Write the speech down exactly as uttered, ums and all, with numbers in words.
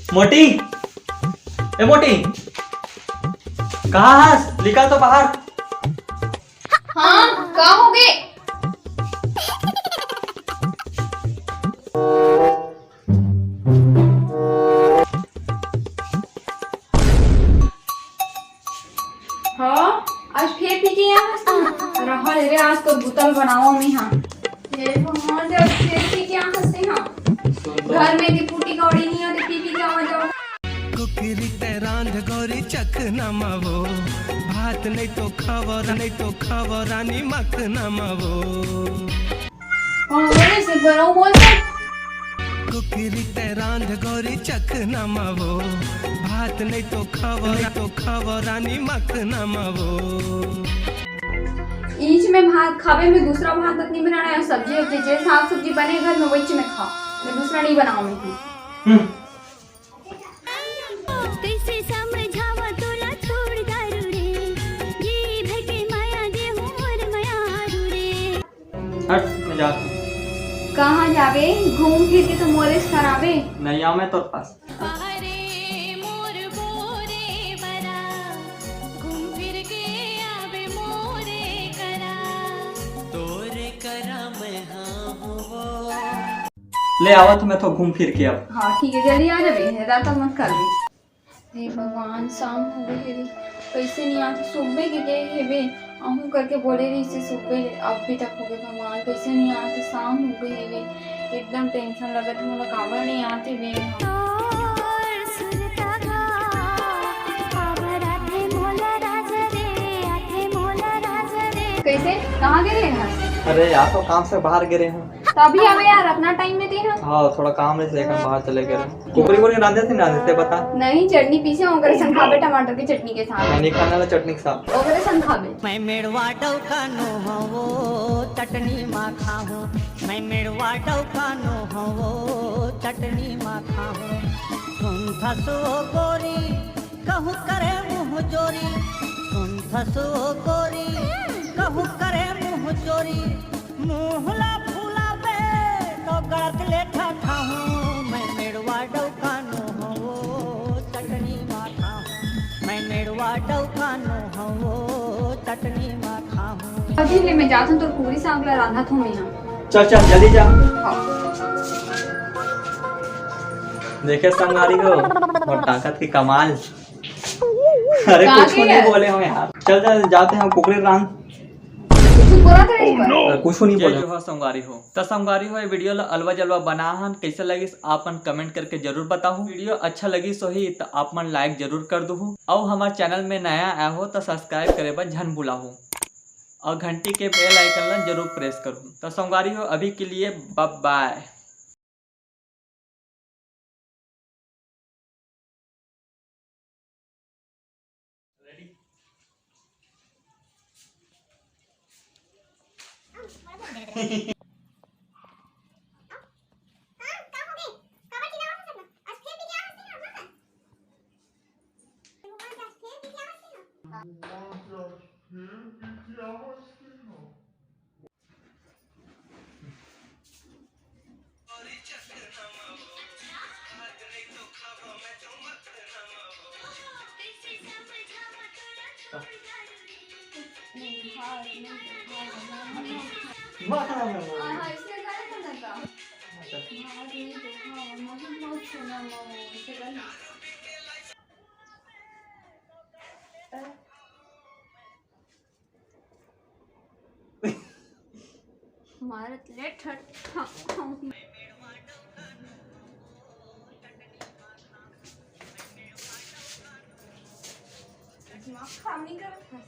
मोटी, ए मोटी, कहाँ हस? निकल तो बाहर। हाँ, का होगे? हाँ, आज फेर पी के आ हस ना? रहा ले रे, आज तो बुतल बनावा में हाँ। हे भगवान रे, आज फेर पी के आ हस ना? घर में के पूटी कौड़ी नहीं होते, पी पी के आवा जावा। कुकरी ते रांध गोरी चखना मावो, भात नहीं तो खावो, नहीं तो खावो रानी मखना मावो। हाँ, बोले से बरो बोल से। कुकरी ते रांध गोरी चखना मावो, भात नहीं तो खावो, नहीं तो खावो रानी मखना मावो। ईच में भात खावे में दूसरा भात नहीं बनाना है, सब्जी उब्जी जे साग सब्जी बने घर में वही में खा, मैं दूसरा नहीं बनाऊँ मैं। हम्म। कैसे समझावा तोला छोड़ दारू रे, जी भर के माया दे हूँ मोर मयारू रे। हट, मैं जाता हूँ। कहाँ जावे? घूम फिर के तो मोरे से करावे। नहीं आऊँ मैं तोर पास। अरे मोर बोरे बरा, घूम फिर के आवे मोरे करा। तोरे करा मैं हाँ हूँ वो। ले आवत मैं तो घूम फिर के अब। हाँ ठीक है, जल्दी आ जाबे, रात तक मत कर दे। हे भगवान, शाम हो गई हे रे, कैसे नहीं आते? सुबह के गए हेबे, आहू करके बोले रही से सुबह, अभी तक हो गए। भगवान, कैसे नहीं आते? शाम हो गई हे रे, एकदम टेंशन लगत, मोला काबर नहीं आते बे? तोर सुरता गा, अब राधे मोला राजा रे, आधे मोला राजा रे। कैसे? कहाँ गए रहे हैं? अरे यार, तो काम से बाहर गए रहे हैं। तो अभी आवे यार, अपना टाइम में दे ना। हाँ, थोड़ा काम है, इसलिए हम बाहर चले गए रहे। कुकरी को नहीं रांधे थे, रांधे थे, बता। नहीं, चटनी पीसे, ओकरे संग खाबे, टमाटर की चटनी के साथ। मैं नहीं खाने वाला चटनी के साथ। ओकरे संग खाबे। मैं मेड़वा डौका नो हवो, चटनी मा खाहूँ। मैं मेड़वा डौका नो हवो, चटनी मा खाहूँ। सुन थसो गोरी, कहूँ करे मुँह जोरी। सुन थसो गोरी, कहूँ करे मुँह जोरी। मुँह ला फुलाबे तो गलत ले ठाठाहूँ। मैं मेड़वा डौका नो हवो, चटनी मा खाहूँ। मैं मेड़वा डौका नो हवो, चटनी मा खाहूँ। अभी ले मैं जात हूँ, तोर पूरी साग ला रांधत हूँ मैं यहाँ। चल, चल, जल्दी जा। हाँ। देखे संगवारी हो, मोर ताकत के कमाल। अरे, का कुछ नहीं बोले हम यार। चल, चल, जाते हैं कुकरी रांध। कुछ बोला था इस बार? अरे, कुछ नहीं बोले। जय जोहार संगवारी हो। त संगवारी हो, ये वीडियो ला अलवा जलवा बना हन, कैसे लगिस आप मन comment करके जरूर बताहू। वीडियो अच्छा लगिस होही त आप मन like जरूर कर दूहू, अउ हमार channel में नया आया हो त subscribe करे बर झन भुलाहू, अउ घंटी के bell icon ला जरूर press करूँ। त संगवारी हो, अभी के लिए bye bye। मारत ले ठट। दिमाग काम नहीं करत है।